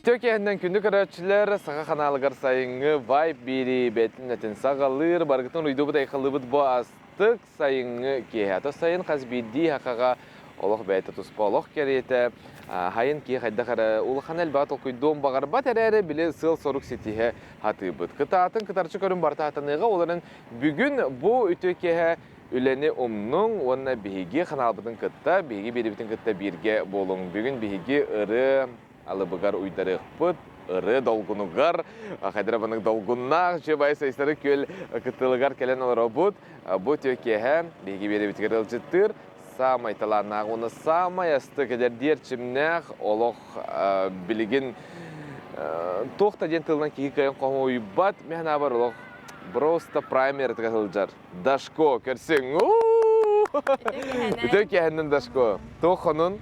Үтүө киэһэннэн күндү көрөөччүлэр, Саха ханаалыгар сайыҥҥы вайп биэрии бэйэтин этин саҕалыыр, барыгытын уруйдуубут айхаллыыбыт бу астык сайыҥҥы киэһэ. То сайын хас биирдии сахаҕа олох бэйэтэ туспа олох кэриэтэ, хайын киһи хайдах эрэ улахан элбэҕи толкуйдуон баҕарбат эрээри, били сыал-сорук ситиһэ сатыыбыт. Кытаатын кытарчы көрүн барыта сатаныаҕа, ол эрэн бүгүн бу үтүө киэһэ үлэни умнуҥ уонна биһиги ханаалбытын кытта, биһиги биэриибитин кытта бииргэ буолуҥ. Бүгүн биһиги ырыа алыбыгар уйдарыахпыт, ырыа долгунугар, хайдара долгуннаах Дьыбай Сайсары күөл кытылыгар кэлэн олоробут. Бу үтүө киэһэ биһиги биэриибитигэр ыалдьыттыыр саамай талааннаах уонна саамай астык эдэрдии эрчимнээх олох билигин туох да диэн тылынан киһи кыайан хоһуйбат мин санаабар олох просто праймерытыга сылдьар Дашко көрсүҥ. Үтүө киэһэннэн Дашко. Туох хонун?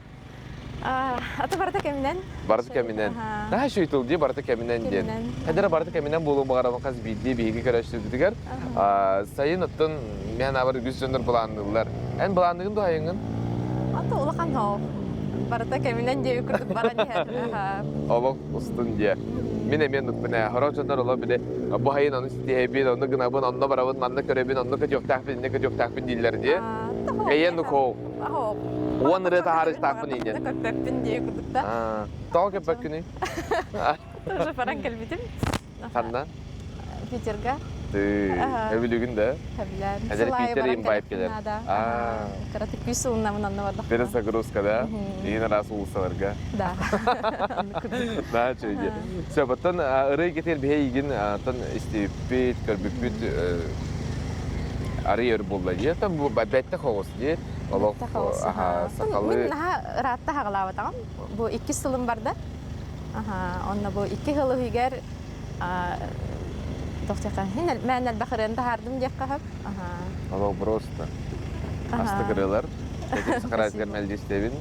Аты барыта кэминэн. Барыта кэминэн. Наһаа үчүгэй тыл дии барыта кэминэн диэн. Хадара барыта кэминэн буолуон баҕарабын хас биирдии биһиги көрөөччүлэрбитигэр. Сайын оттон мен абар үгүс дьоннор былаанныыллар. Эн былаанныгын дуо айыҥын? Аты улахан хоох. Барыта кэминэн диэби курдук баран иһэр. Олох устун диэ. Мин эмиэ нукпун ээ. Хорох дьоннор олох били бу хайын ону ситиһэбин, онну гынабын, онно барабын, манна көрөбүн, онно көтүөхтээхпин, иннэ көтүөхтээхпин дииллэр дии. Эйэн нукоу. Уон ырыа таһаарыахтаахпын иинэн. Көппөппүн дии курдук да. Тоҕо көппөккүнүй? Тоже баран кэлбитим. Ханна? Питерга. Өбүлүгүн да? Хэбилээн. Эдэр Питер имбайп келер. Кыратык күүс сылыннамын онно бардах. Перезагрузка, да? Иин араас уулуссаларга. Да. Да, чөйдө. Все, баттан ырый кетер биһэ игин тон истибиппит, көрбүппүт арый өр буолла дии. Там бу бэтте хоҕус дии. Олох аха сахалыы. Мин наһаа ыраатта хаҕалаабатаҕым. Бу иккис сылым барда. Аха, онно бу икки сыл иһигэр тохтуохха мээн элбэх ырыаны таһаардым диэххэ сөп. Олох просто. Астык ырыалар. Сахараатыгар мэлдьи истэбин.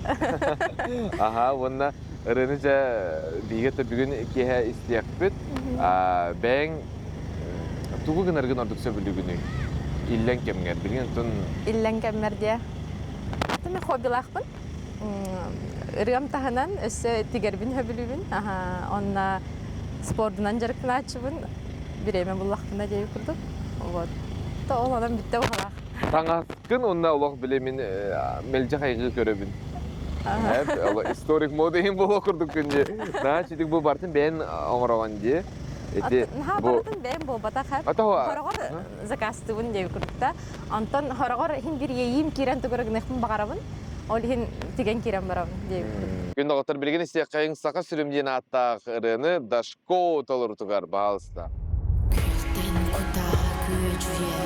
Аха, уонна ырыаны дьэ биһиги да бүгүн киэһэ истиэхпит. Бэйэҥ тугу гынаргын ордук сөбүлүүгүнүй? Иллэҥ кэмҥэр. Билигин онтон Иллэҥ кэммэр диэ. Аты мен хоббилаахпын. Ырыам таһынан өссө тигэрбин сөбүлүүбүн. Онно спордунан дьарыктанааччыбын. Бириэмэ буллахпына диэби курдук. Вот. То ол онон бүттэ баҕалаах. Таҥаскын уонна олох били мин мэлдьи хайгыы көрөбүн. Историк мода иһин буолуо курдук күн дии. Наһаа читик бу бартын бэйэн оҥороҕун дии. Ити Наһаа бу барытын бэйэм буолбатах Хороҕор заказтыыбын диэби курдук да. Онтон хороҕор иһин биир иэйиим киирэн тугу эрэ гыныахпын баҕарабын. Ол иһин тигэн киирэн барабын диэбит. Күн доҕоттор билигин истиэххэйиҥ Саха сүрүм диэн ааттаах ырыаны Дашко толорутугар баһаалыста. Күлтэн кутаа күөдьүйэ,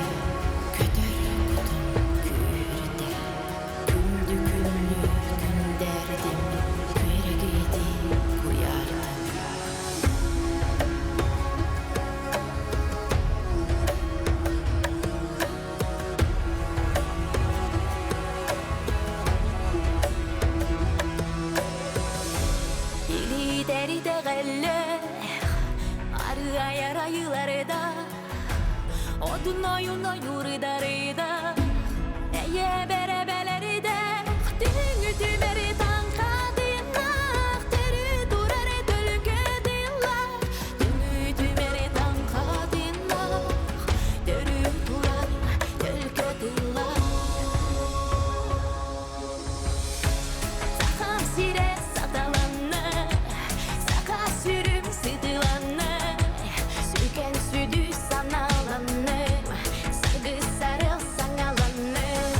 көтөр кутун күүрдэ. Күндү күннү күндээрдим, күөрэгэйди куйаардым. Илиитэр итэҕэллээх арыайар айыларда Отун ойун ойуурдарыда Эйэ бэрэбэлэридэх Түҥү түмэри таҥхатыыннаах Төрү турар төлкө тыыннаах Түҥү түмэри таҥхатыыннаах Төрү турар төлкө тыыннаах Сахам сирэ саталанна, саха сүрүм сытыланна, сүкэн сүдү санааланным, саргы сарыл саҥаланным.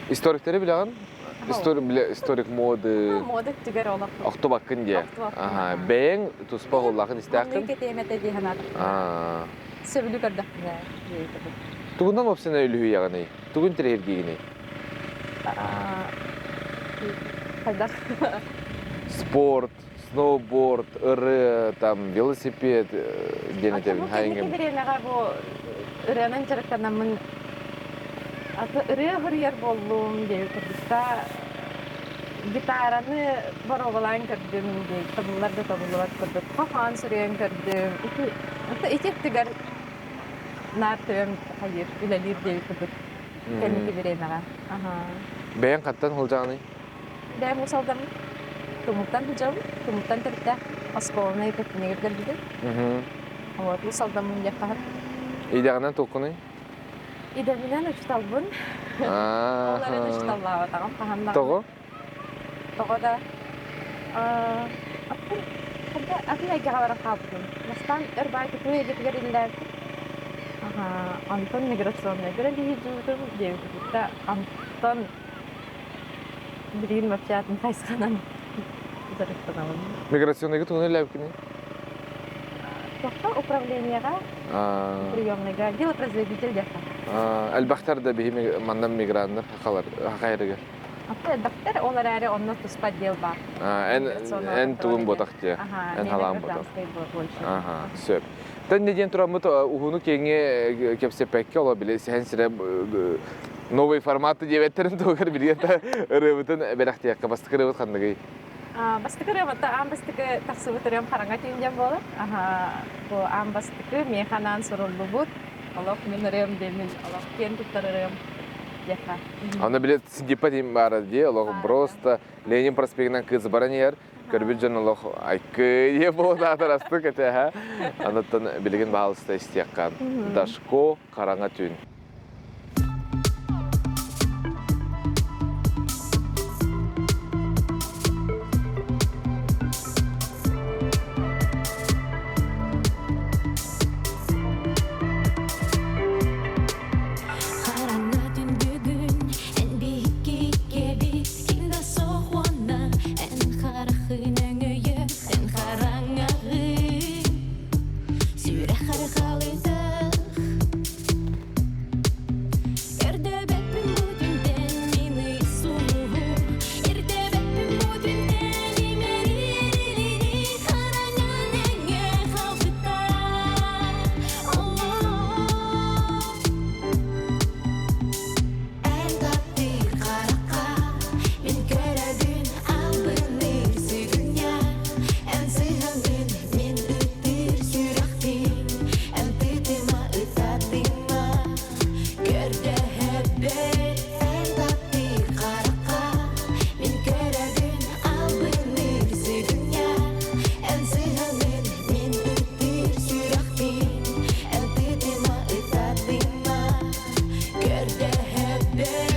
Историктары билэҕин? Историк моды. Мода өттүгэр олох. Охтубаккын диэ. Аха, бэйэҥ туспа уоллаахын истээххин. Маннык тиэмэтэ дии санаатым. Сөбүлүү көрдөхпүнэ. Тугунан вовсе үлүһүйэҕиний? Тугун интэриэһиргиигиний? Хайдах? Спорт, сноуборд, ырыа, там, велосипед диэн этэбин. Кэнники бириэмэҕэ бу ырыанан дьарыктанаммын аты ырыа суруйар буоллум диэбит курдукта гитараны боруобалаан көрдүм диэбит табыллар да табыллыбат курдук хоһоон суруйан көрдүм ити өттүгэр наар төбөм хайыыр үлэлиир диэбит курдук кэнники бириэмэҕэ. Бэйэҥ хантан сылдьаҕыный? Бэйэм Уус Алдаммын. Тумуттан сылдьабын. Тумуттан төрүттээх оскуоланы Кэптинигэр көрбүтүм. Вот, Уус Алдаммын диэххэ сөп. Идэҕинэн туоххунуй? Идэбинэн учууталбын. Ол эрэн учууталлаабатаҕым хаһан даҕаны. Тоҕо? Тоҕо да атын атын эйгэҕэ баран хаалбытым. Бастаан өр баай тутуу эйгэтигэр үлэлээбитим. Онтон миграционнайга үлэлии сылдьыбытым диэбитэ. Онтон билигин вообще атын хайысханан дьарыктанабын. Миграционнайга тугун үлэлээбиккиний? Тохто управлениеҕа приемныйга делопроизводитель диэххэ. Элбэхтэр да биһи манна миграннар хахалар хахайрыгар. Апта элбэхтэр, ол эрээри онно туспа отдел баар. Эн эн тугун ботах диэ. Эн халаан ботах. Аха, сөп. Тэн не диэн тураммыт уһуну киэҥи кэпсэппэккэ оло били сэһэн сирэ новый форматы диэбэттерин тугар билигин ырыабытын бэлэхтиэххэ бастакы ырыабыт ханныгый? Бастакы ырыабыт аан бастакы тахсыбыт ырыам хараҥа түүн диэн буолар. Бу аан бастакы миэхэ анаан суруллубут олох мин ырыам диэмин олох киэн туттар ырыам диэххэ. Аны били сидиппа диэн баара дии олох просто Ленин проспегынан кыыс баран иһэр көрбүт дьон олох айкы диye буолаатар астык этэ Анаттан билигин баһаалыста истиэххэ Дашко хараҥа түүн. Хараҥа түн бүгүн эн биһикки ким да суох уонна эн харахын өҥөйө эн хараҥаҕын сүрэх арҕалытах Көрдөбөппүн бу түнтэн мин сулуһу Ирдэбэппин бу түнтэн имэрийэрилини хараҥан эҥэ халбыта Эн таптыыр харахха мин көрөбүн албынныыр сүгүнньэх Эн сыһаҥын мин ыттыыр сүрэхпин Эн тыытыма ытатыма көрдөһөбүн Эн таптыыр харахха мин көрөбүн албынныыр сүгүнньэх Эн сыһаҥын мин ыттыыр сүрэхпин Эн тыытыма ытатыма көрдөһөбүн.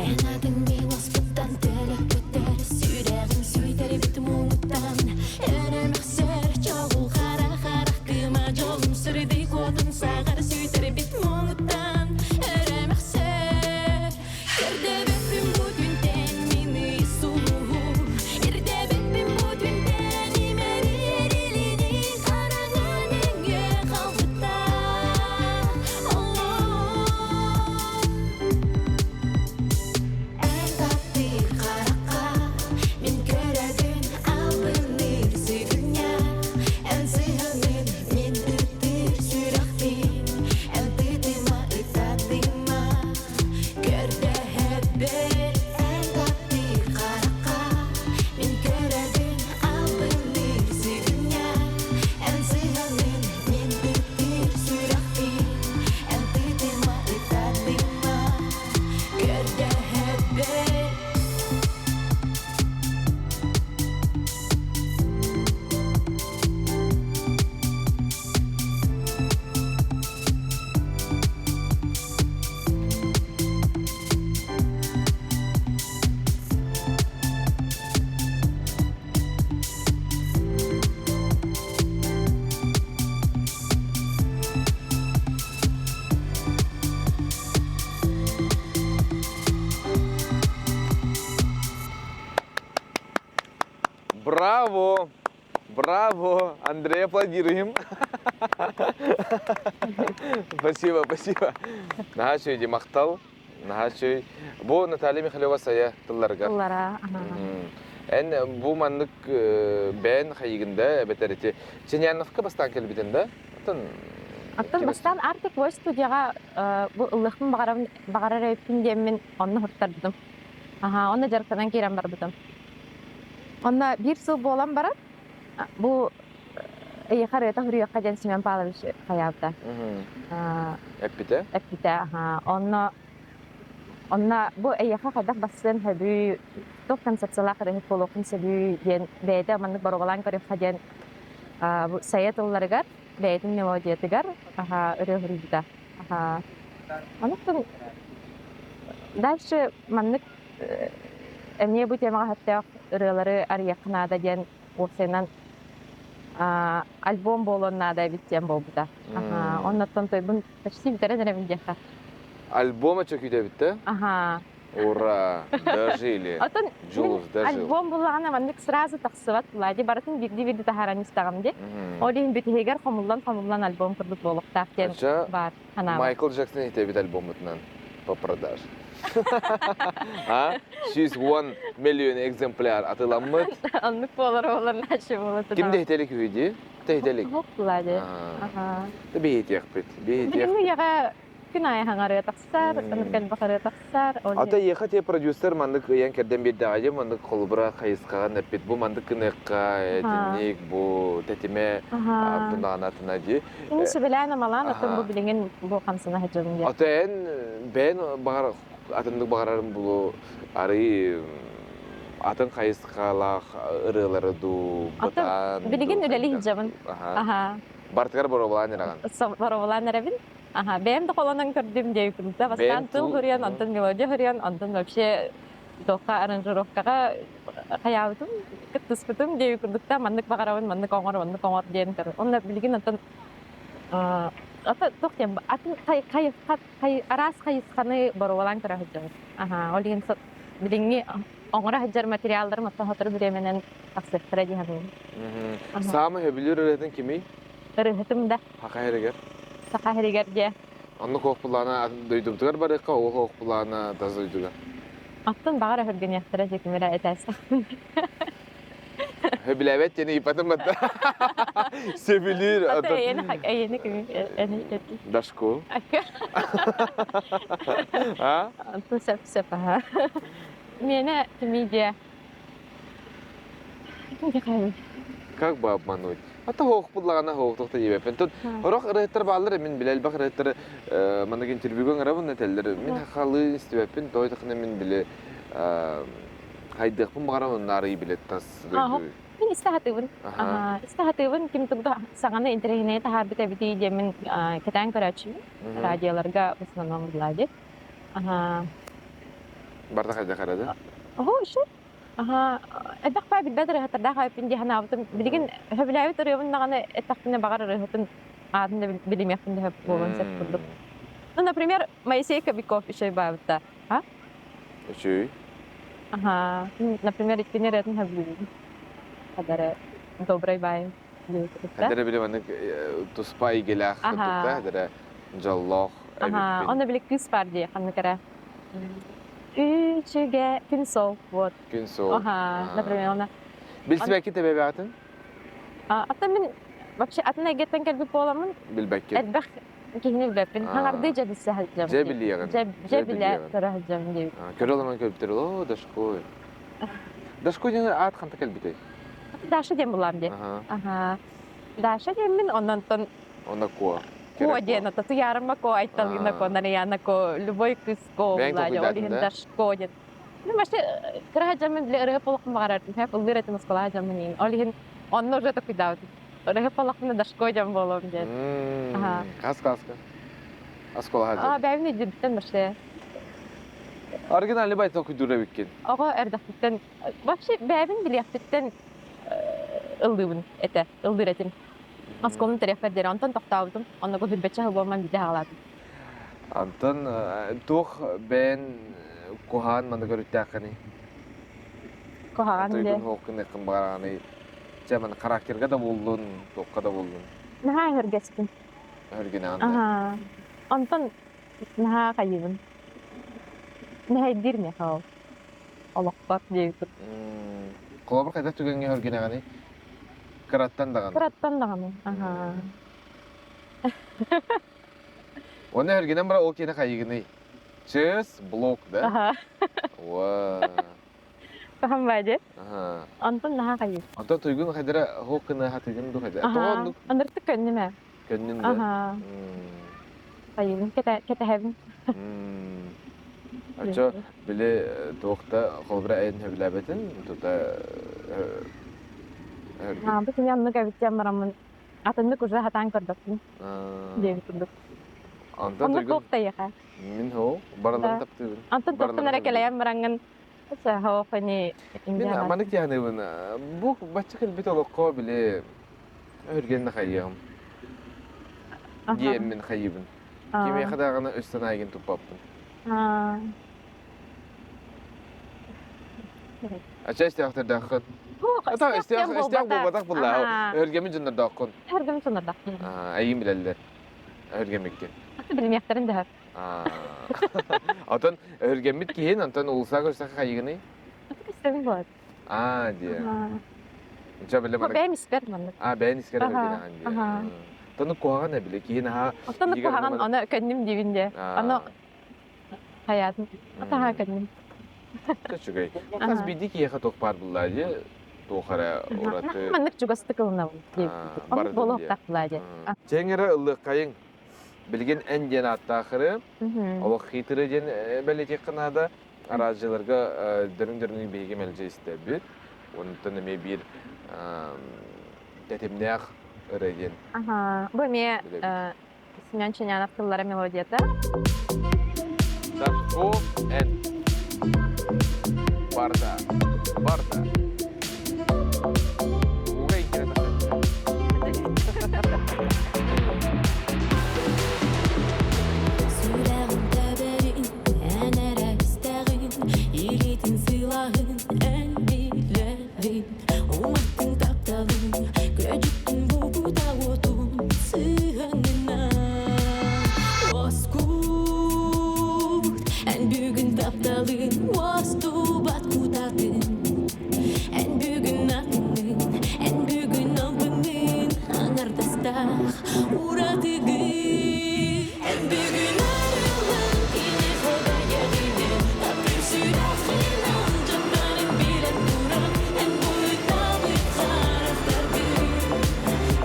Эн атын мин оспуттан төлөппүттэр сүрэҕим сүйтэрбит муҥуттан Өрөмөхсөр чоҕул хара харах кыма дьолум сырдык уотун саҕар сүйтэрбит муҥуттан Өрөмөхсөр Көрдөбөппүн бу түнтэн мини сулуһу Ирдэбэппин бу түнтэн имэрийэр илини хараҥа нөҥүө халбыта Эн таптыыр харахха мин көрөбүн албынныыр сүгүнньэх Эн сыһыаҥын мин ыттыыр сүрэхпин. Браво! Браво! Андрей, аплодируем. Спасибо, спасибо. Наһаа үчүгэй махтал. Наһаа үчүгэй. Бу Наталья Михайлова Сайа тылларыгар. Тыллара. Эн бу маннык бэйэн хайыгында эбэтэр ити Ченяновка бастаан кэлбитин да? Атын Оттон бастаан Arctic Voice студияҕа бу ыллыахпын баҕарабын баҕарар эбиппин диэммин онно уһуттарбытым. Аха, онно дьарыктанан киирэн барбытым. Онно биир сыл буолан баран, бу эйиэхэ ырыата суруйуохха диэн Семен Павлович хайаабыта. Эппитэ? Эппитэ, аха. Онно онно бу эйиэхэ хайдах бассыан сөбүй, туох концепциялаах ырыаһыт буолуоххун сөбүй диэн бэйэтэ маннык боруобалаан көрүөххэ диэн бу сайа тылларыгар, бэйэтин мелодиятыгар аха ырыа суруйбута. Аха. Онуттан дальше маннык эмиэ бу темаҕа сөптөөх ырыалары арыйыахха наада диэн уопсайынан альбом буолуон наада эбит диэн буолбута. Оннуттан тойбун почти бүтэрэн эрэбин диэххэ. Альбома чөкүүтэбит да? Аха. Ура, дожили. Оттон Дьулус, дожил. альбом буллаҕына маннык сразу тахсыбат буолаа дии, барытын биирдии-биирдии таһааран истэҕим дии. Ол иһин бүтүһүгэр хомуллан-хомуллан альбом курдук буолуохтаах диэн баар санаабар. Майкл Джексон итэбит альбоммутунан по продаже. А? 110 миллион экземпляр атыламмыт. Оннук буолар буолар наша буолар. Ким да хителик үһү дии? Тэһителик. Хоп була дии. Аха. Биһитиэхпит. Билиҥҥи үйэҕэ күн аайы хаҥарыа тахсар, ынырык элбэх ырыа тахсар. Ата эйиэхэ те продюсер маннык ыйан кэрдэн биэрдэҕэ маннык холобура хайысхаҕа эппит бу маннык гыныахха итинник бу тэтимэ ардынаанатына дии. Кини сүбэлээн амалаан атын бу билигин бу хамсана сылдьабын диэн. Ата эн бэйэн баҕар атыннык баҕарарым булу арый атын хайысхалаах ырыалары дуу бытаан билигин үлэлии сылдьабын. Аха. Бартыгар боруобалаан эрэҕин. Боруобалаан эрэбин. Аха, бэйэм да холонон көрдүм диэбиппин. Бастаан тыл суруйан, онтон мелодия суруйан, онтон вообще туохха аранжировкаҕа хайаабытым, кыттыспытым диэбит курдук маннык баҕарабын, маннык оҥор, маннык оҥор диэн көр. Онно билигин онтон ата туох диэн атын араас хайысханы боруобалаан көрө сылдьабын. Аха, ол иһин билиҥҥи оҥоро сылдьар материалларым оттон сотору бириэмэнэн тахсыахтара дии саныыбын. Саамай сөбүлүүр ырыатын кимий? Ырыһытым да. Саха сиригэр. Саха сиригэр дьэ. Оннук ох былаана дойдубутугар барыахха, ол ох былаана тас дойдуга. Аттан баҕар өһүргэниэхтэрэ дьикимирэ этээстэхпин. Сөбүлээбэт диэн ыйыппатым батта. Сөбүлүүр. Ата эйэни эйэни кими эни Дашку. А? Антон сөп сөп аха. Миэнэ кими диэ? Как бы обмануть? Ата хоох буллаҕына хоохтохто диэбэппин. Тут орох ырыһыттар бааллар, мин билэ элбэх ырыһыттары маннык интервьюга ыҥырабын этэллэр. Мин хахалыы истибэппин, той тахына мин били хайдыахпын баҕарабын онно арый биле тас дойду. Мин истэ сатыыбын. Истэ сатыыбын ким тугу саҥаны интэриэһинэйи таһаарбыт эбитий диэммин кэтээн көрөөччүбүн. Радиоларга в основном Влади. Барда хайдах эрэ Оһо, еще Аһаа, элбэх баай билбэт ырыаһыттардаах эбиппин дии санаабытым. Билигин сөбүлээбит ырыабын даҕаны эттэхпинэ баҕар ырыаһытын аатын да билимиэхпин да сөп буолуон сөп курдук. Ну, например, Моисей Кобяков үчүгэй баабыта. А? Үчүгэй. Аһаа, например, иккини ырыатын сөбүлүүбүн. Хадара добрый баай диэбит Хадара били маннык туспа эйгэлээх курдук да, дьоллоох Аһаа, онно били кыыс баар дии ханнык эрэ. Үчүгэ күн сол, вот. Күн сол. Аха, например, она. Билсибэккин тэбэбэҕитин? Ата мин вообще атын эйгэттэн кэлбит буоламмын. Билбэккин. Элбэх киһини билбэппин. Хаҥардыы дьэ билсэ сылдьабын. Дьэ билиэҕин. Дьэ билэ көрө сылдьабын диэбит. Көрө олорон көрбүттэр о, Дашкой. Дашкой диэн аат ханта кэлбитэй? Даша диэн булаам дии. Аха. Даша диэммин оннонтон Онно куо. Куо диэн ата Туйаарыма Ко, Айталгина Ко, Нарияна Ко, любой кыыс Ко була ол иһин Дашко диэн. Ну, вообще, кыра дьаммын бile ырыа полохпун баҕарар хэп ыллыыр этим оскуолаҕа дьаммын иин. Ол иһин онно уже такуйдаабытым. Ырыа полохпуна Дашко диэн буолуом диэн. Аха. Хас класска? Оскуолаҕа А, бэйэбин өйдүүрбүттэн вообще. Оригинальный бай токуйдуур эбиккин. Оҕо эрдэхпиттэн вообще бэйэбин билиэхпиттэн ыллыыбын этэ, ыллыыр этим. Оскуоланы тэриэхпэр диэри онтон тохтообутум. Онно сүүрбэччэ сыл буолан биирдэ хаалаатым. Антон туох бэйэн куһаҕан маны көрүттээххиний? Куһаҕан Туйгун хоох гыныаххын баҕараҕыный? Чэ, маны характерга да буоллун, туохха да буоллун. Наһаа өһүргэспин. Өһүргэнэҕин да? Аһаа. Онтон наһаа хайыыбын. Мэһэйдиир миэхэ ол. Олохпор диэбит. Холобур, хайдах түгэҥҥэ өһүргэнэҕиний? Кыраттан даҕаны. Кыраттан даҕаны. Аһаа. Уонна өһүргэнэн баран ол киэнэ хайыгыный? Чыс, блок, да? Аһаа. Уа. Хаһан баа диэ? Аһаа. Онтон наһаа хайыы. Онтон туйгун хайдара хоок гына хатыгын ду хайда. Тоҕо Аһаа. оннук Ыныртык көннүм ээ. көннүн да? Аһаа. Хайыыбын кэтэһэбин. Оччо били туохта холобура эйин сөбүлээбэтин тута Бу кини оннук эбит диэн бараммын атыннык уже хатаан көрбөппүн диэбит курдук. Онтон Оннук туйгун туох да мин хоо барыларын таптыыбын. Онтон туохтан Барыларын эрэ сөбүлүүбүн. кэлэйэн бараҥҥын хоохони Мин маннык дьаһаныыбын бу бачча кэлбит олоххо били өһүргэннэ хайыаҕым диэммин хайыыбын. Кимиэхэ даҕаны өс санаайгын туппаппын. Ача истээхтэрдээххин. Ата истээх истээх буолбатах буллаа. Өһүргэммит дьоннордооххун. Өһүргэммит дьоннордооххун. Айыым билэллэр. Өһүргэммиккин. Билимиэхтэрин дөһөр. Отон өһүргэммит киһин онтон уулусса көрсөххө хайыгыный? Көстөбүн болады. Аа диэ. Дьэ биле маны Бэйэм испэр маннык. Аа бэйэн искэр өһүргэнэҕин диэ. Тону куһаҕан эбили киһин аһаа Оттон куһаҕан аны көннүм диибин диэ. Аны хайаатын атаһаа көннүм. Үчүгэй. Хас биирдии киһиэхэ туох баар буллаа дии туох эрэ ураты Маннык чугастык ылынабын диэбит. Оннук буолуохтаах булаа диэ. Чэҥ эрэ ыллыаххайыҥ. Билигин эн диэн ааттаахыры, олох хитры диэн бэлиэтиэххэ наада. Араадьыйаларга дөрүҥ-дөрүҥ биһиги мэлдьи истэбит. Онтон эмиэ биир тэтимнээх ырыа диэн Аха, бу эмиэ билэбит. Семен Ченянов тыллара мелодията. Сашко эн барда барда Уга иккире Сүрэҕим тэбэрин, эн эрэ истэҕин, илиитин сылааһын эн билэҕин. Уматтыҥ тапталын, күөдьүттүн бугута уотун сыһыанынан. Уоскут, эн бүгүн тапталын уостубат кутатын. Эн бүгүн атыҥҥын, эн бүгүн албыҥҥын аҥардастаах уратыгын. Эн бүгүн арыллан киниэхэ бэйэҕинэн таптыыр сүрэххинэн дьоннорун билэн туран эн буруйдаабыт харахтаргын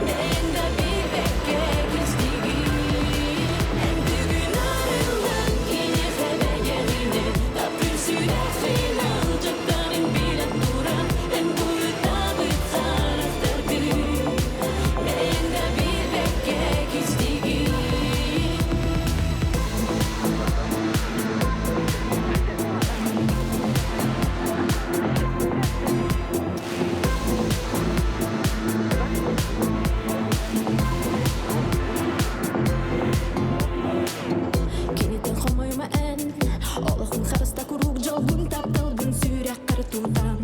бэйэҥ да билбэккэ кистиигин. Эн бүгүн арыллан киниэхэ бэйэҕинэн таптыыр сүрэххинэн дьоннорун билэн туран эн буруйдаабыт харахтаргын бэйэҥ да билбэккэ кистиигин. Киниттэн хомойума эн Олохун харыста куруук дьолгун тапталгын сүрэххэр тутан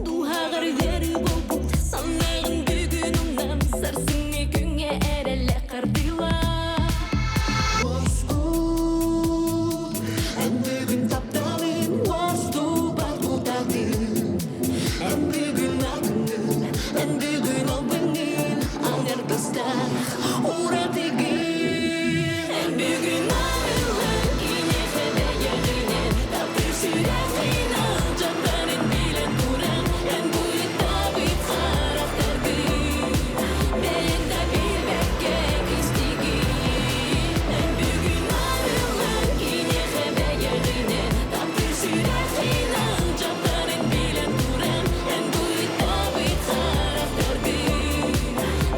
Дууһаҕар үөрүү буолбут санааҕын бүгүн умнан Сарсыҥҥы күҥҥэ эрэллэ хардыыла Уоскут эн бүгүн тапталын уостубат утатын Эн бүгүн атыҥҥын, эн бүгүн албыҥҥын аҥардастаах уратыгын. Эн бүгүн арыллан киниэхэ бэйэҕинэн таптыыр сүрэххин алдьатарын билэн туран эн буйуттаабыт харахтаргын бэйэҥ да билбэккэ кистиигин. Эн бүгүн арыллан киниэхэ бэйэҕинэн таптыыр сүрэххин алдьатарын билэн туран эн буйуттаабыт харахтаргын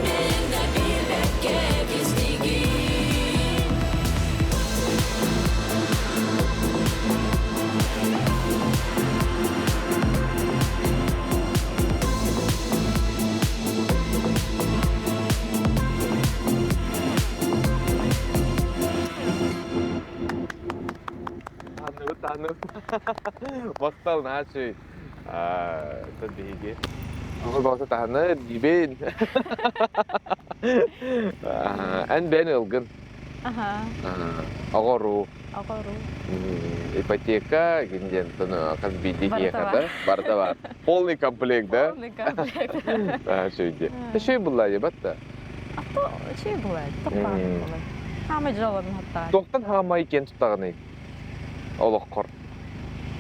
бэйэҥ да билбэккэ кистиигин. Таанныбыт, таанныбыт. Махтал, наһаа үчүгэй. Тут биһиги. Оҕо балта таһына диибин. Эн бэйэн ылгын. Аха. Оҕоруу. Оҕоруу. Ипотека диэн хас биирдии Барыта киһиэхэ бар. да барыта бар. Полный комплект, да? Полный комплект. Үчүгэй. Үчүгэй булла дии батта. А то үчүгэй буолар, тохтоон буолар. Хаамай дьолон хаттаҕай. Туохтан хаамай киэн туттаҕыный олоххор?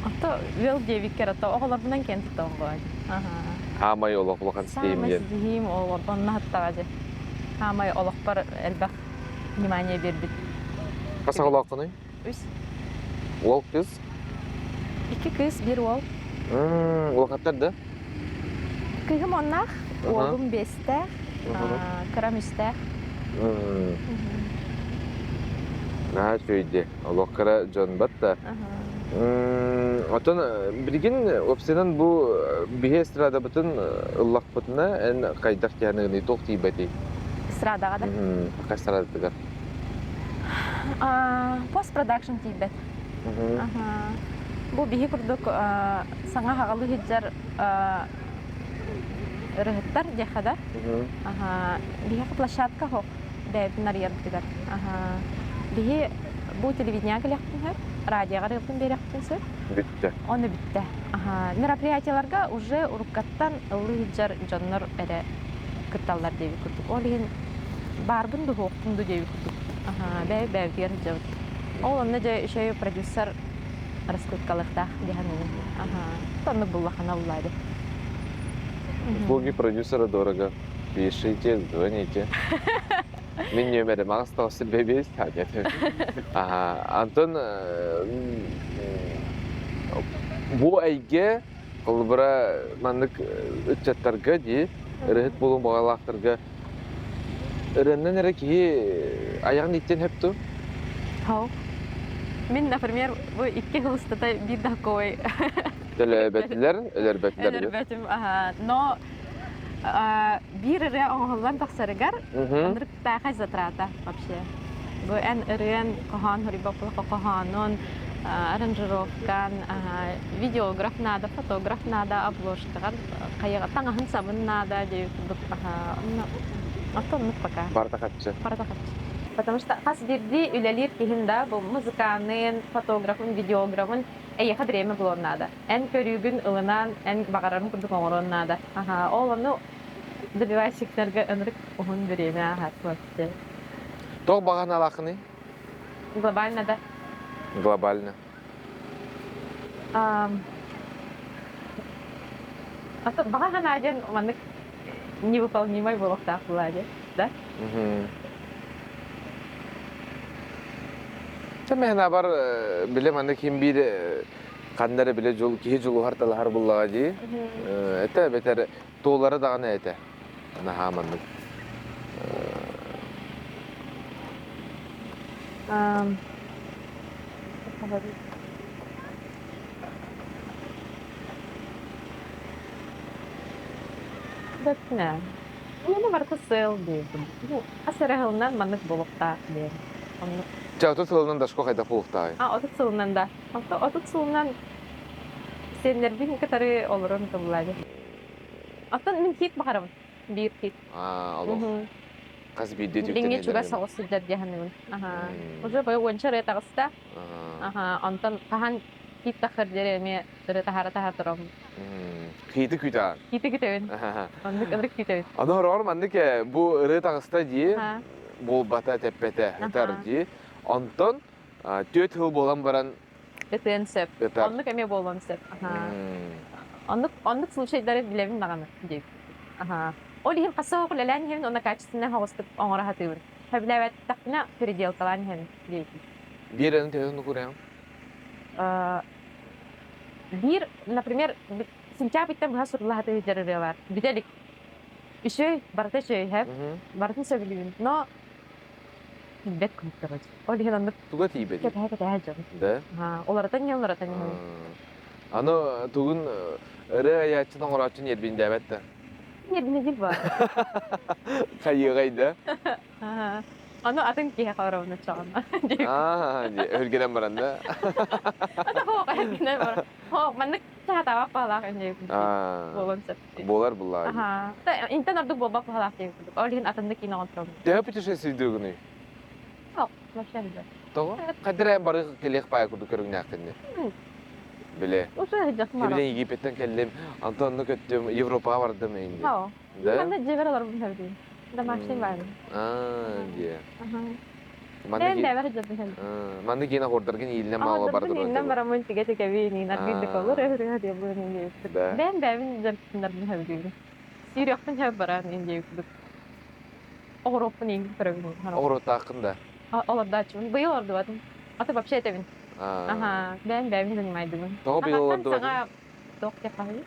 Ото ыал диэбиккэр ото оҕолорбунан киэн туттаҕым буолар. Хаамай олох улахан ситиһиим Саамай диэн. ситиһиим оҕолорбун хаттаҕа дьэ. Хаамай олохпор элбэх внимание биэрбит. Хас оҕолооххунуй? Үс. Уол кыыс? Икки кыыс, биир уол. Улахаттар да? Кыыһым оннаах, уолум биэстээх, кырам үстээх. Наһаа үчүгэй дии. Олох кыра дьон батта. Оттон билигин уопсайынан бу биһи эстрадабытын ыллахпытына эн хайдах дьаһаныгыный туох тиийбэтий? Эстрадаҕа да? Эстрадатыгар. Постпродакшн тиийбэт. Бу биһи курдук саҥа хаҕалы сылдьар ырыһыттар диэххэ да. Биһиэхэ площадка хоһ бэйэбитин арыйарбытыгар. Биһи бу телевидениеҕа кэлиэхпин сөп, радиоҕа ырыаппын биэриэхпин сөп. Бүттэ. Ону бүттэ. Мероприятиеларга уже уруккаттан ыллыы сылдьар дьоннор эрэ кытталлар диэбит курдук. Ол иһин баарбын дуу, суохпун дуу диэбит курдук. Бэйэ бэйэбитигэр сылдьабыт. Ол онно дьэ еще продюсер раскруткалыахтаах дии саныыбын. Оннук буллахына буллаады. Услуги продюсера дорого. Пишите, звоните. Мин нүөмэрим аҕыс тоҕус бэбиэс Антон бу эйгэ холобура маннык ыччаттарга дии ырыһыт буолуон баҕалаахтарга ырыаннан эрэ киһи айаҕын иттэн сөп дуо? Хау. Мин, например, бу икки сыл устата биир да такой Төлөөбөтүлэр, өлөрбөтүлэр. Өлөрбөтүм, аха. Но биир ырыа оҥоһуллан тахсарыгар ынырыктаахай затрата вообще. Бу эн ырыан хоһоон хоруйбаппылаха хоһоонун, аранжировкан, видеограф наада, фотограф наада, обложкаҕар хайаҕа таҥаһын сабын наада диэбит курдук онно оннук пока. Барыта хаччы. Барыта хаччы. Потому что хас биирдии үлэлиир киһин да бу музыканын, фотографын, видеографын эйиэхэ время булуон наада. Эн көрүүгүн ылынан, эн баҕарарын курдук оҥоруон наада. Аха, ол ону добивайщиктарга ынырык уһун бириэмэ ааһар вообще. Туох баҕаналааххыный? Глобально да. Глобально. А баҕа санаа диэн маннык невыполнимай буолуохтаах буолаа дии, да? Чэ мэһэнабар биле маннык ким биир ханна эрэ биле дьул киһи дьулуһар талаһар буллаҕа дии. Этэ бэтэр туолара даҕаны этэ. Наһаа маннык. Бэппинэ. Миэнэ барыта сыал диэбитим. Бу хас эрэ сылынан маннык буолуохтаах диэн. Оннук. Чэ, 30 сылынан Дашко хайдах буолуохтааҕый? А, 30 сылынан да. Онто 30 сылынан сиэннэрбин кытары олорон тыллаабын. Оттон мин хит баҕарабын. Биир хит. Аа, олох. Хас биирдии Билиҥҥи түптэн чугас соҕус сылдьар дии саныыбын. Аха. Уже быйыл уонча ырыа таҕыста. Аха, онтон хаһан хит тахсар диэри эмиэ ырыа таһаара таһаар тураммын. Хиты күүтэҕин. Хиты күүтэбин. Оннук ынырык күүтэбин. Аны хороҕор маннык бу ырыа таҕыста дии, буолбата тэппэтэ ытар дии. Онтон түөрт сыл буолан баран Ытыан сөп. Ытар. Оннук эмиэ буолуон сөп. Оннук оннук случайдары билэбин даҕаны диэбит. Аха. Ол иһин хас соҕус үлэлээн иһэбин уонна качественнай соҕустук оҥоро сатыыбын. Сөбүлээбэтэхпинэ переделкалаан иһэбин диэбитим. Биир аны төһө нукурэҕин? Биир, например, сентябрьтэн быһа сурулла сатыы сылдьар ырыа баар. Бүтэ илик. Үчүгэй, барыта үчүгэй, һэп. Барытын сөбүлүүбүн. Но тиийбэт курдук. Ол иһин оннук Туга тиийбэтий? кэтэһэ-кэтэһэ дьон. Да? Уларытан иһэн, уларытан иһэн. Аны тугун ырыа айааччын оҥорооччу ньиэрбиндээбэт да? Ньиэрбинэдил баар. Хайыаҕай да? Ону атын киһиэхэ оробун оччоҕуна. Аа, өргөнөн баран да? Ата хоох өргөнөн баран. Хоох маннык. Саатаабат баҕалаах инньэ буолуон сөп. Буолар буллаа. Аха. Интэн ордук буолбат баҕалаах диэн курдук. Ол иһин атыннык киинэ оҥорторобун. Төһө путешествуйдуугунуй? Ок, вообще билбэт. Тоҕо? Хайдара бары кэлиэх баайа курдук көрүҥнээххинни. Биле. Уже сылдьасым Кибилен Египеттен кэллим, Антонну көттүм, Европаҕа бардым инди. Ха. Да? Манна дьиэбэр олорбун сөбүлүүм. Домашний баарым. Аа, дие. Манна бэйбэр сылдьабын. Манна киин оҕурдаргын иилинэн маала бардыр. Иилинэн бараммын тигэ тикэби иин аргыйдык олор өһүрү диэбин диэбит. Бэйэм бэйэбин дьарыктынарбын сөбүлүүбүн. Сүүрүөхпүн сөп баран иин диэбит. Оҕуруоппун иин көрөбүн. Оҕуруоттааххын да? Олордооччубун. Быйыл олордубатым. Аты вообще этэбин. Аха, бэйэм бэйэбин занимайдыбын. Тоҕо быйыл олордубатыҥ? Саҥа туох диэххэ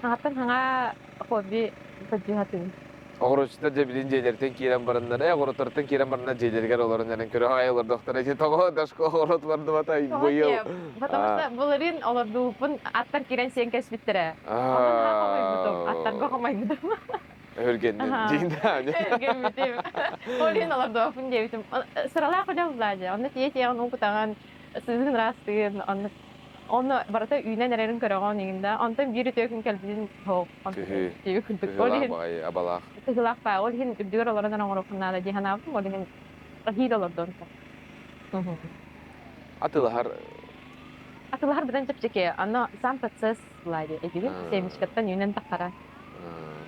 Саҥаттан саҥа хобби көрдүү Оҕуруотчуттар дьэ билин дьиэлэриттэн киирэн бараннар, ээ оҕуруоттартан киирэн бараннар дьиэлэригэр олорон эрэн көрө аҕай олордохторо ити тоҕо дашко оҕуруот бардыбата быйыл. Потому что былырыын олордубуппун аттар киирэн сиэн кэспиттэрэ. Онон наһаа хомойбутум, аттарга хомойбутум. Өһүргэнним диин Өһүргэммитим. Ол иһин олордубаппын диэбитим. Сыралаах үлэ буллаа дьэ. Онно тиийэ-тиийэҕин уу кутаҕын, сыыһын ыраастыгын, онно Онно барыта үүнэн эрэрин көрөҕүн иҥин да. Онтон биир үтүө күн кэлбитин суох. Күһүү. Курдук. Ол иһин баҕайы абалаах. Кыһылаах баа. Ол иһин үрдүгэр олорон эрэ оҥоруохпун наада дии санаабытым. Ол иһин эһиил олордон. Атылаһар Атылаһар быдан чэпчэки. Аны сам процесс лади этибин. Семечкаттан үүнэн таххара.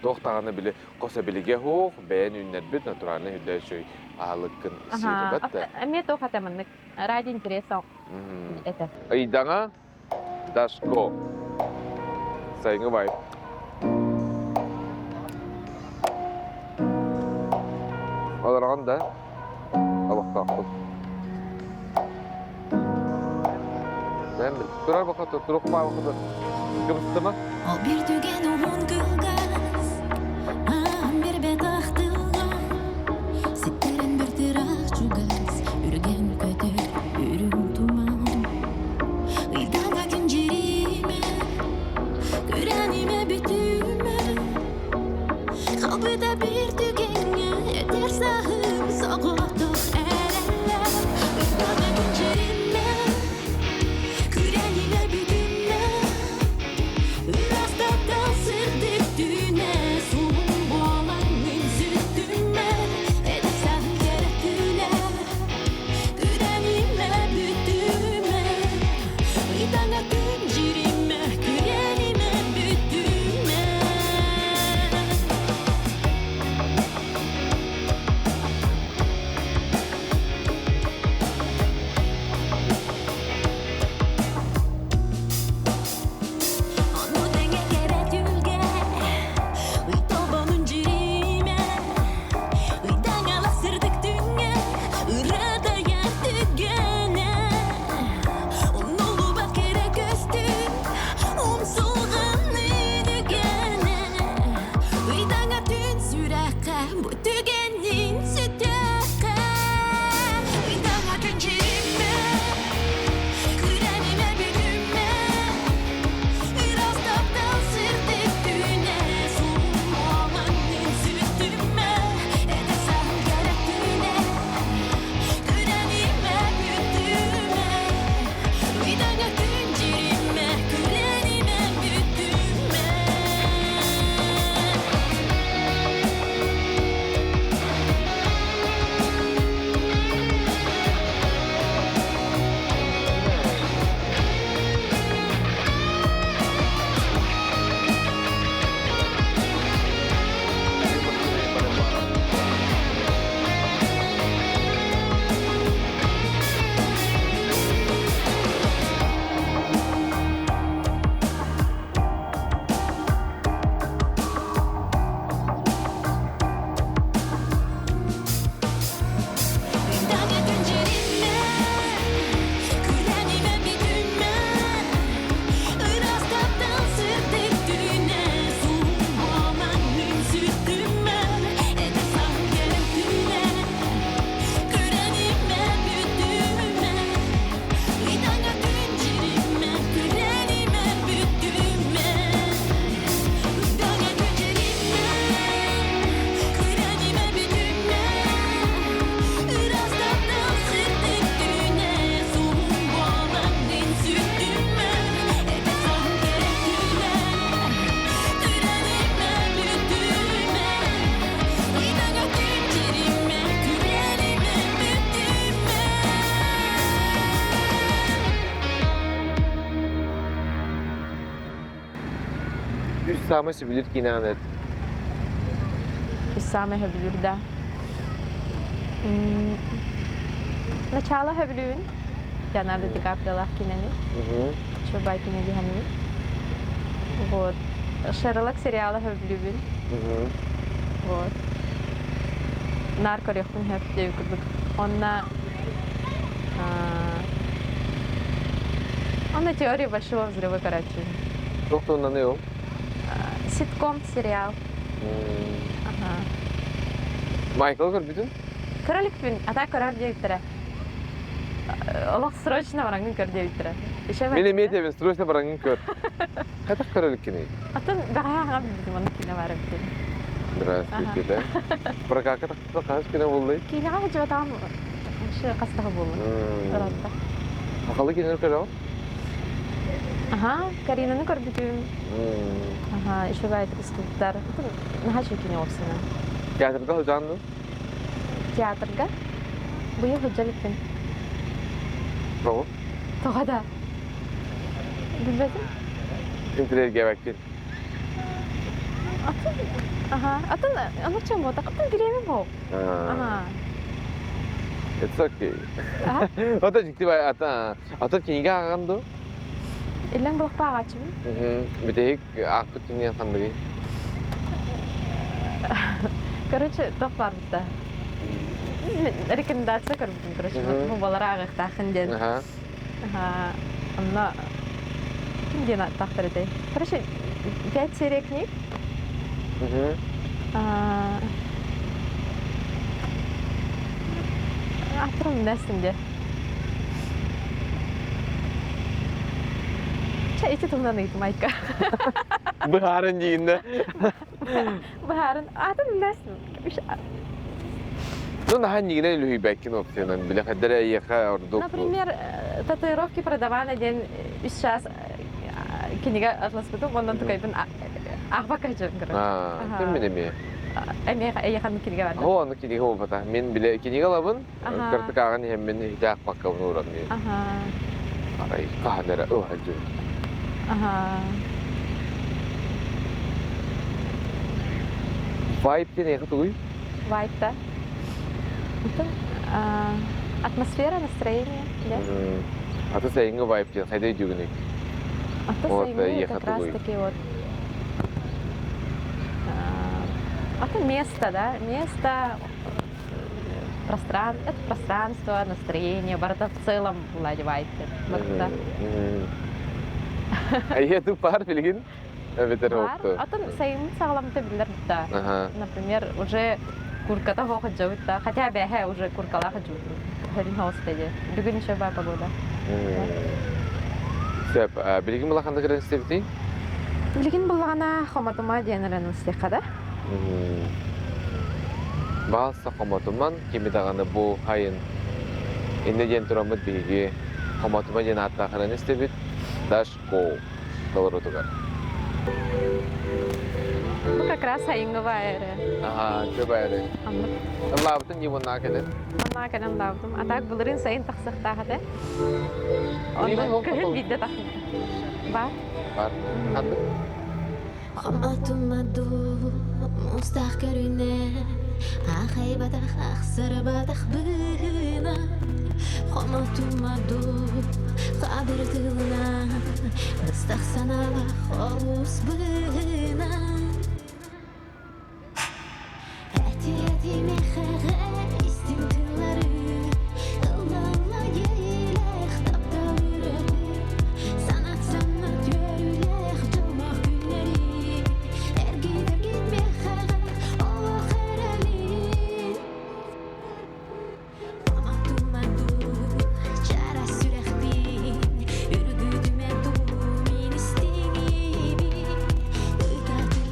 Туох даҕаны били хос эбилигэ суох, бэйэн үүннэрбит натуральный үрдэ үчүгэй аһылыккын сиирбэт да. Эмиэ туох этэ маннык ради интереса этэ. Ыйдаҥа Дашко. Сайыҥҥы вайб. Олороҕун да олохтоохпут. Турар баха турук баалхыты кыбыстыма. Ол бир түгэн уһун кылгас, аан бербет ахтылган, ситтерен бір тыраах чугас, үрген көтөр үрүҥ туман. Ыйдаҥа күн дьиримэ, күрэнимэ бүтүмэ, Халбыта бир түгэҥҥэ этэр саһым соҕотох эрэллэр. Ыйдаҥа күн дьиримэ, күрэнимэ бүтүмэ, Ырастаттан сырдык түүн. Саамай сөбүлүүр киинэҕин эт. Саамай сөбүлүүр да. Начало сөбүлүүбүн. Леонардо Ди Каприолаах киинэни. Чубай киинэ диһэнни. Вот. Шерлок сериалы сөбүлүүбүн. Вот. Наар көрүөхпүн сөп диэбит курдук. Онно онно теория большого взрыва короче. Туох туһунан ол? Ситком сериал. Ага. Майкл көрбүтүн? Көрөлүкпүн, ата көрөр диэбиттэрэ. Олох срочно бараҥҥын көр диэбиттэрэ. Мин эмиэ диэбин, срочно бараҥҥын көр. Хайдах көрөлүккүнүй? Атын бэҕэһээ аҕам билбитим, онно киинэ баар эбит. Здравствуйте. Прокатка тахсыбыта хаһыс күнэ буоллай? Киинэҕэ сылдьыбатаҕым вообще хастаһы буолла. Ыраатта. Сахалыы кинини көрөҕүн? Аха, Каринаны көрбүтүм. Аха, еще баайдык устубуттар. Наһаа үчүгэй кино уопсайынан. Театрга сылдьаҕын дуо? Театрга? Быйыл сылдьа иликпин. Тоҕо? Тоҕо да? Билбэтим. Интириэргээбэккин. Атын, аха, атын онучча буотах, атын бириэмэ буол. Аха. It's okay. Ото дьикти бай ата ата кинигэ ааҕан дуо? Иллэҥ буолуохпа ааҕааччыбын. Бүтэһик аахпыт кинигэ ханныгый? Короче, туох баарбыта. Рекомендация көрбүтүм, короче, бу балар ааҕыахтааххын диэн. Онно ким диэн ааттаахтар этэй? Короче, пять серия книг. Аттырым билэсин дии. Чэ, ити туһунан ыйытым Айка. Быһааран диигин да. Быһааран, атын билэсин. Ну, наһаа нигинэн үлүһүйбэккин опциянан билэ хайдара эйиэхэ ордук. Например, татуировки продавана диэн үс чаас кинигэ атласпытым, онон тукайбын ахбакка дьон короче. Ким мин эмиэ? Эмиэ эйиэхэ кинигэ бар. О, аны кинигэ буолбата. Мин биле кинигэ ылабын, кыртык ааҕан иһэммин ити аахпаккабын ууран мин. Арай хаһан эрэ ылар дьон. Вайп диэн эйиэхэ тугуй? Вайп да. Атмосфера, настроение, да? Аты сайыҥҥы вайп диэн хайда өйдүүгүнүй? Аты сайыҥҥы как раз таки вот это место, да, место, простран... это пространство, настроение, барыта в целом владь вайп. Барыта. Эйиэ паар билигин эбэтэр Баар. Атын сайын саҕаламмыта биллэр да. Например, уже курката хоходжабыт да, хотя бэһэ уже куркалаах хаджыбыт. Хөрүн хоустеди. Бүгүн еще баар погода. Сөп. Билигин булаханда кырын истэбитий? Билигин буллаҕына хомотума диэн эрэн истиэххэ да. Баалса хомотуман кими даҕаны бу хайын иннэ диэн тураммыт биһиги хомотума диэн ааттаахынан истэбит. Дашко толорутугар. Ну, как раз сайыҥҥы баайары. Аха, чө баайары. Ыллаабытын дии уонна кэлин. Оннаа кэлэн ыллаабытым. А так былырыын сайын тахсыахтаах этэ. Онно кыһын биирдэ тахсыбыт. Бар. Бар. Ханнык? Хомотума дуу, муустаах көрүнэ, аахайбатах ахсарбатах быһыына. Хомотума дуу, хабыр тылына, быстах санаалаах олус быһыына. Эти-эти миэхэҕэ истиҥ тыллары, ылла-ылла иэйиилээх таптал ырыатын, санат-санат үөрүүлээх дьоллоох күннэри, эргит-эргит миэхэҕэ олох эрэлин. Хомотума дуу, чараас сүрэхпин, үргүтүмэ дуу, мин истиҥ иэйиибин, ытатыма.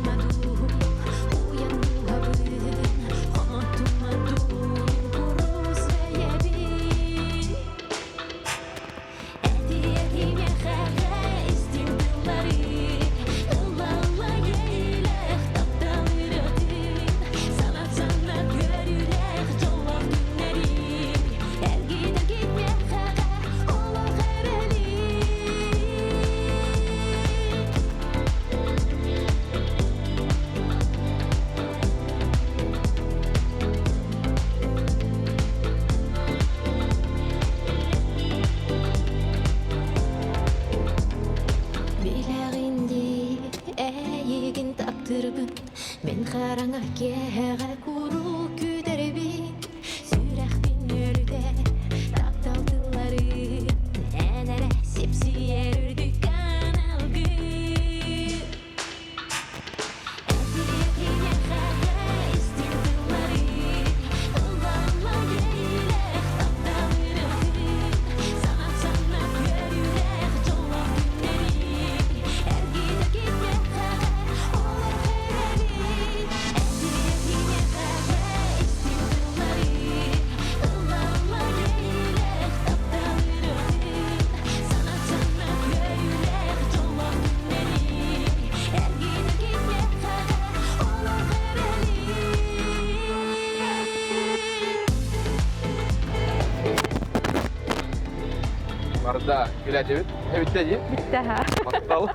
Барда күлээтибит. Эбиттэ дии. Бүттэ ха. Махтал.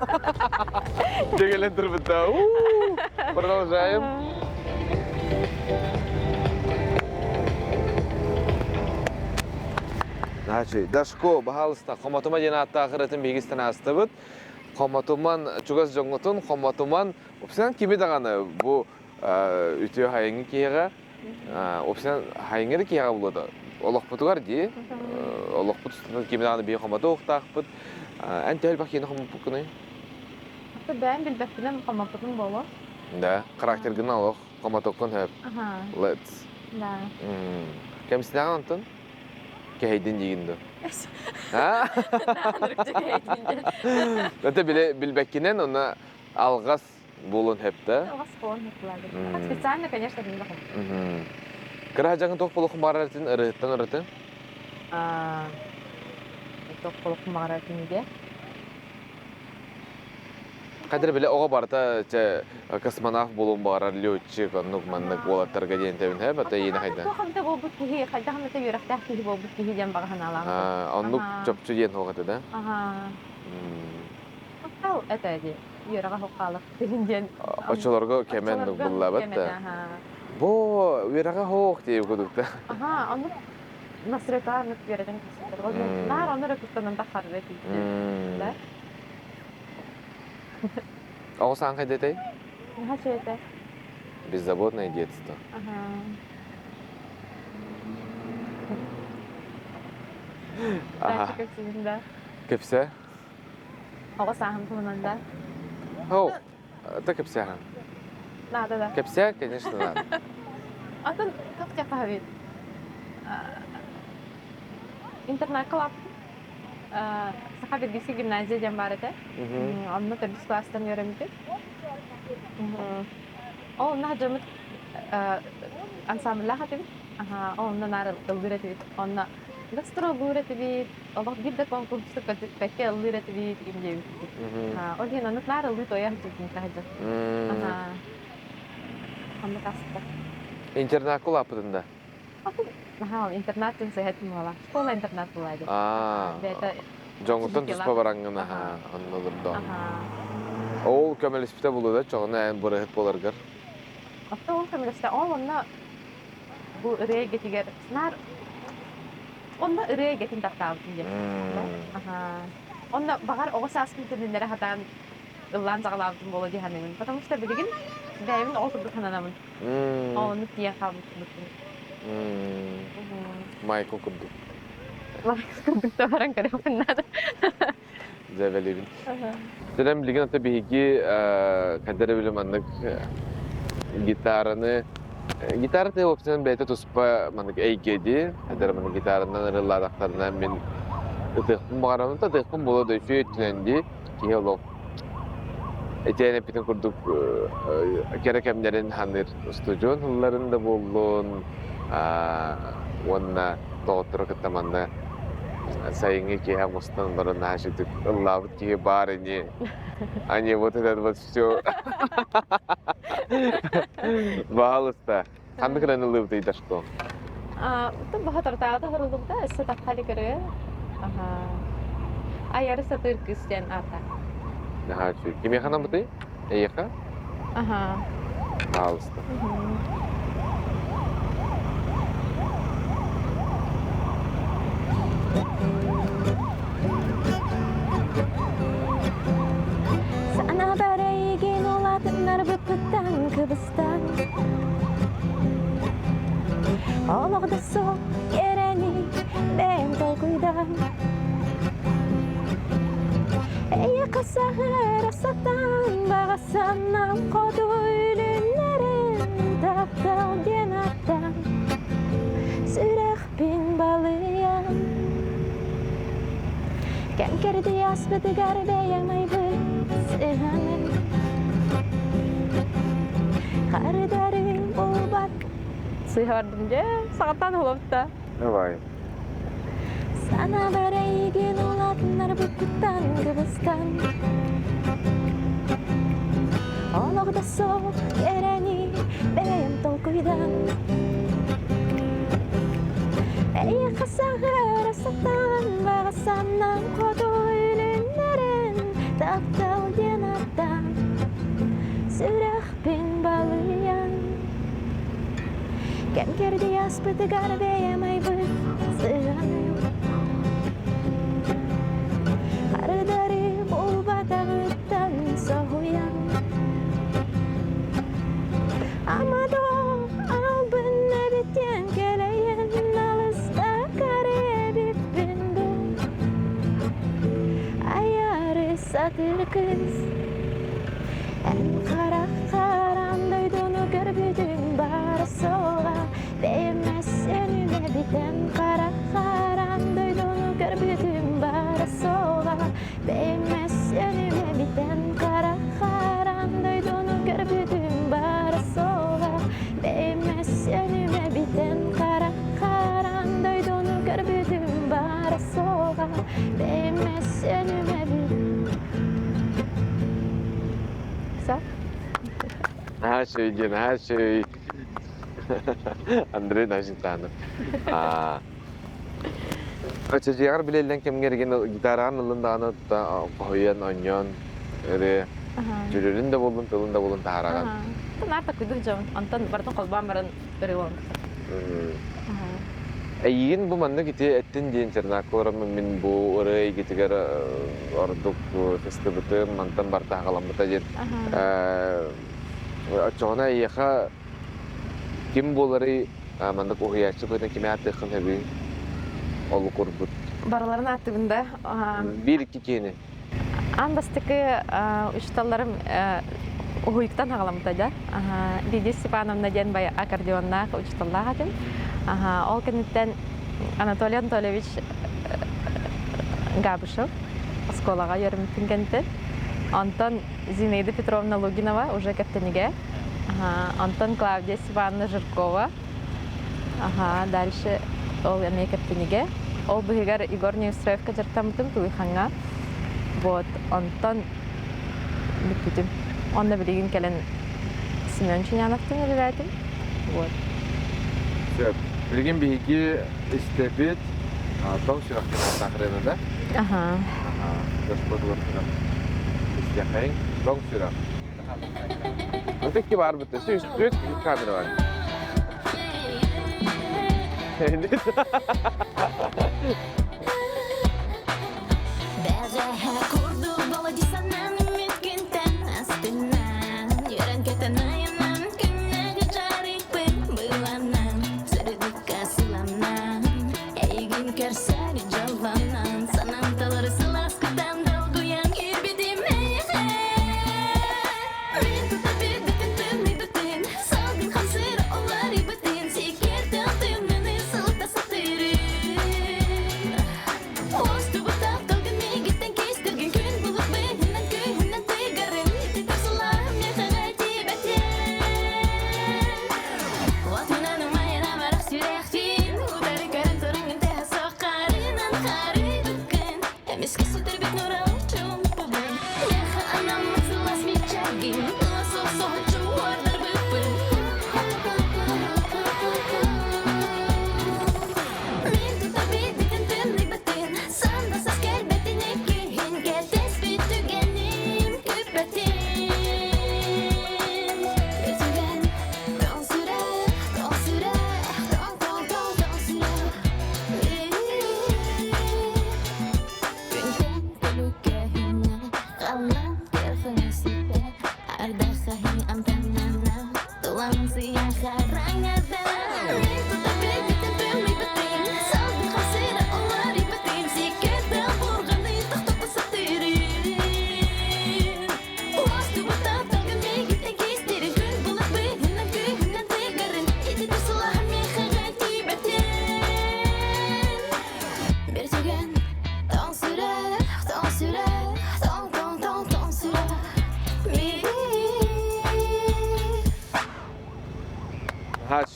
Дегелен турбутта. Продолжаем. Значит, Дашко, баһаалыста, хомотума диэн ааттаах ырытын биһигистэн аастыбыт. Хомотуман чугас дьоҥҥутун, хомотуман, опсынан кими даҕаны бу үтүө хайыҥы киһиэхэ Опсынан хайыҥы да киһиэхэ булуота олохпутугар дии олохпут устунан кими даҕаны биһи хомотуохтаахпыт. Эн төһө элбэх киһини хомоппуккунуй? Бэйэм билбэппинэн хомоппутум буолуо. Да, характергынан олох хомотуккун хөп. Let's. Да. Кэмсинэҕин онтон? Кэһэйдин диигин дуо? Это билбэккинэн онно алҕас буолуон сөп да? Алҕас буолуон сөп Специально, конечно, билбэхим. Кыра дьаҥын туох буолуохун баҕарар этин ырыһыттан ырытын? Туох буолуохун баҕарар этин диэ? Хадыр биле оҕо барыта чэ космонавт буолуон баҕарар летчик оннук маннык уолаттарга диэн тэбин хэп ата иина хайда Туох эмитэ буолбут киһи хайдах эмитэ үөрэхтээх киһи буолбут киһи диэн баҕа санаалаах. Оннук чопчу диэн суох этэ да? Аха. Махтал этэ дии. Үөрэҕэ суох диэн. Оччолорго кэмэн буллабат да. Бу үөрэҕэ суох диэбит курдук да. Аха, оннук настройка оннук үөрэтэн кэпсэтэр. Наар онно эрэ куттанан таххарда тиийдим. Да? Оҕо саҥ хайдатай? Наһаа үчүгэй Беззаботное детство. Ага. Ага. Дальше кэпсиибин да. Кэпсэ. Оҕо сааһым туһунан да. О, это кэпсээҕин. Надо да. Кэпсээ, конечно, надо. Атын как тебя хаһабит? Интернакка улааппытым. Саха Биргиси гимназия диэн баар этэ. Онно төрдүс кылаастан үөрэммитим. Ол онно дьоммут ансамбльлаах этибит. Ол онно наар ыллыыр этибит. Онно гастроллуур этибит, олох биир да конкурсу көтүппэккэ ыллыыр этибит диэбиппит. Ол иһин оннук наар ыллыы туойа сылдьыбытым таһырдьа. Оннук ааспыта. Интернакка улааппытын да? Наһаа интернат диэн сыһыат буола. Школа интернат буолаа дии. Бэйэтэ Дьоҥҥуттан туспа бараҥҥын аһаа, онно олордоҕуҥ. Ол көмөлөспүтэ буолуо да, чоҕуна эн бырыһыт буоларгар? Оттон ол көмөлөстө. Ол онно бу ырыа эйгэтигэр наар онно ырыа эйгэтин таптаабытым диэн. Онно баҕар оҕо сааспын төнүннэрэ сатаан ыллаан саҕалаабытым буолуо дии саныыбын. Потому что билигин бэйэбин оҕо курдук сананабын. Оннук тиийэн хаалбыппын. Майкл курдук. Майкл курдук да баран көрүөхпүн наада. Дьэбэлиибин. Сэрэн билигин ата биһиги хайда эрэ билим маннык гитараны гитара тыа уопсайынан бэйэтэ туспа маннык эйгэ дии. Хайда эрэ маннык гитаранан ырыллаатахтарына мин ытыахпын баҕарабын да ытыахпын буолуо да үчүгэй өттүнэн дии. Киһи олох Итиэн эппитин курдук кэрэ кэмнэрин саныыр устудьуон сылларын да буоллун уонна доҕоттору кытта манна сайыҥҥы киэһэ мустан олорон наһаа үчүгдүк ыллаабыт киһи баар ини. Они вот этот вот все. Баһаалыста. Ханнык ырыаны ыллыыбытый Дашко? Баһатартааҕыта оһоруллубута, өссө тахха илик ырыа. Айары сатыыр кыыс диэн аата. Наһаа үчүгэй. Кимиэхэ анаммытый? Эйиэхэ? Аха. Пожалуйста. Санаабар эйигин улаатыннарбыппыттан кыбыстан Олох да суох кэрэни бэйэм толкуйдан Эйиэхэ саһыара сатаан баҕа санаам хоту үлүннэрин таптал диэн ааттаан Сүрэхпин балыйан Кэм кэрдии ааспытыгар бэйэм айбыт сыһаным Хардарым булбат Сыыһа бардым дьэ, саҕаттаан уһулабыт Давай. Санаабар эйигин улаатыннарбыппыттан кыбыстан Олох да суох кэрэни бэйэм толкуйдан Эйиэхэ саҕар. Бара сатаан баҕа санаам хоту үлүннэрэн Таптал диэн аттаан Сүрэхпин балыйан Кэм кэрдии аспытыгар бэйэм айбыт сыһыаным Харыдары булбатаҕыттан соһуйан Амадо албын эбитиэн кэлэйэн алыста карэбиппин дуу Айары сатыр кыз Эн харах-харан дойдуну көрбүтүҥ баар суоҕа Бэйэмэссэн үлэбитэн харах-харан дойдуну көрбүтүҥ баар суоҕа Бэйэмэссэн үлэбитэн харах-харан дойдуну көрбүтүҥ баар суоҕа Бэйэмэссэн үлэбитэн харах-харан дойдуну көрбүтүҥ баар суоҕа Бэйэмэссэн үлэбит Все? Наһаа үчүгэй диэн, наһаа үчүгэй. Андрей Назитанов. Оччотугар билэллэн кэмҥэригин гитараҕын ыллын даҕаны хоһуйан, оонньоон, ырыа дьүрүлүн да буоллун, тылын да буоллун таһаараҕын. Наар такыйдык дьон. Онтон барытын холбоон баран ырыа Эйигин бу маннык ити эттин диэн Чернакка олороммун мин бу ырыа эйгэтигэр ордук сыстыбытым, мантан барыта аҕаламмыта диэн. Оччоҕуна эйиэхэ ким буоларый маннык уһуйааччы быһыытынан кими ааттыаххын сөбүй? Ол курбут. Барыларын ааттыбын да. Биир-икки киһини. Аан бастакы учууталларым уһуйуктан аҕаламмыта да. Лидия Степановна диэн аккордеоннаах учууталлаах этим. Ол кэнниттэн Анатолий Анатольевич Габышев оскуолаҕа үөрэммитин кэнниттэн. Онтон Зинаида Петровна Лугинова уже Кэптэнигэ. Онтон Клавдия Степановна Жиркова. Ага, дальше ол эмиэ Кэптэнигэ. Ол быһыгар Егор Неустроевка дьарыктаммытым Туйхаҥҥа. Вот, онтон бүппүтүм. Онно билигин кэлэн Семен Чиняновтан үлэлээтим. Вот. Сөп. Билигин биһиги истэбит тоҥ сүрэхтэн ааттаах да? Аха. Господугар истиэхэйиҥ. Тоҥ сүрэх. Ытык ки баар бытта. Сүүс түөрт камера бар. Бэҕэһээ курдук баладьы санаан үмүткүнтэн астынан Үөрэн көтөн айанан күннээҕи дьарыкпын быланан Сырдыкка сыламнан Эйигин көрсөрү дьоллонон Санаам толору сылааскытан долгуйан киирбитим эйиэхэ Мин тута билбитим тымныйбытын Салгын хамсыыра уларыйбытын Сикиэртэн тымныны сылыта сатыырын Уостубутах тылгын миигиттэн кистиргин Күн булук быһынан күүһүнэн тыгарын Ититэр сылааһым миэхэҕэ тиийбэтин Уотунан умайан амарах сүрэхпин Утары көрөн тураҥҥын тэһэ соххарынан харынан.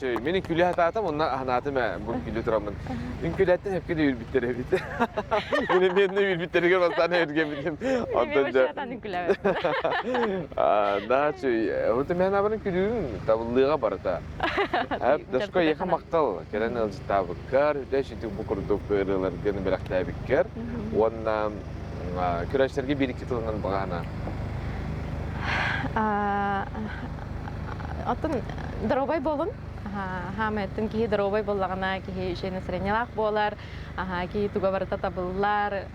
үчүгэй. Мин үҥкүүлүү сатаатым, онно аһанаатым ээ, бу үҥкүүлүү тураммын. Үҥкүүлээттэн сөпкө да үүрбүттэр эбит. Мин эмиэ үүрбүттэригэр бастаан өйөргөммүтүм. Онтон дьэ... Наһаа үчүгэй. Онтон мин абарын күлүүм табыллыыга барыта. Дашко эйиэхэ махтал. Кэлэн ыалдьыттаабыккар, үтэ үчүгэй бу курдук ырыаларгын бэлэхтээбиккэр. Уонна Көрөөччүлэргэ биир-икки тылынан баҕаһына. Оттон доруобай буолун. Хаамыттан киһи доруобай буоллаҕына, киһи үчүгэй настроениелаах буолар, киһи туга барыта табыллар.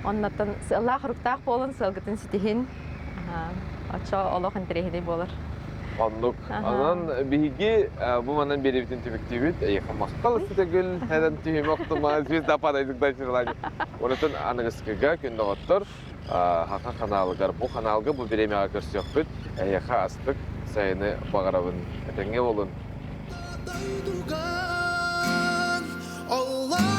Оннуттан сыаллаах-соруктаах буолун, сыалгытын ситиһин. Оччо олох интэриэһинэй буолар. Оннук. Онон биһиги бу манан биэриибитин түмүктүүбүт. Эйиэхэ махтал Ситэгүл Һэрэн түһүмэ охтума звезда падайдык дальше Онотон аныгыскыга күн доҕоттор Хаха ханаалыгар бу ханаалга бу бириэмэҕэ көрсүөхпүт. Эһиэхэ астык сайыны баҕарабын. Этэҥҥэ буолун. Дойдуган, Allah.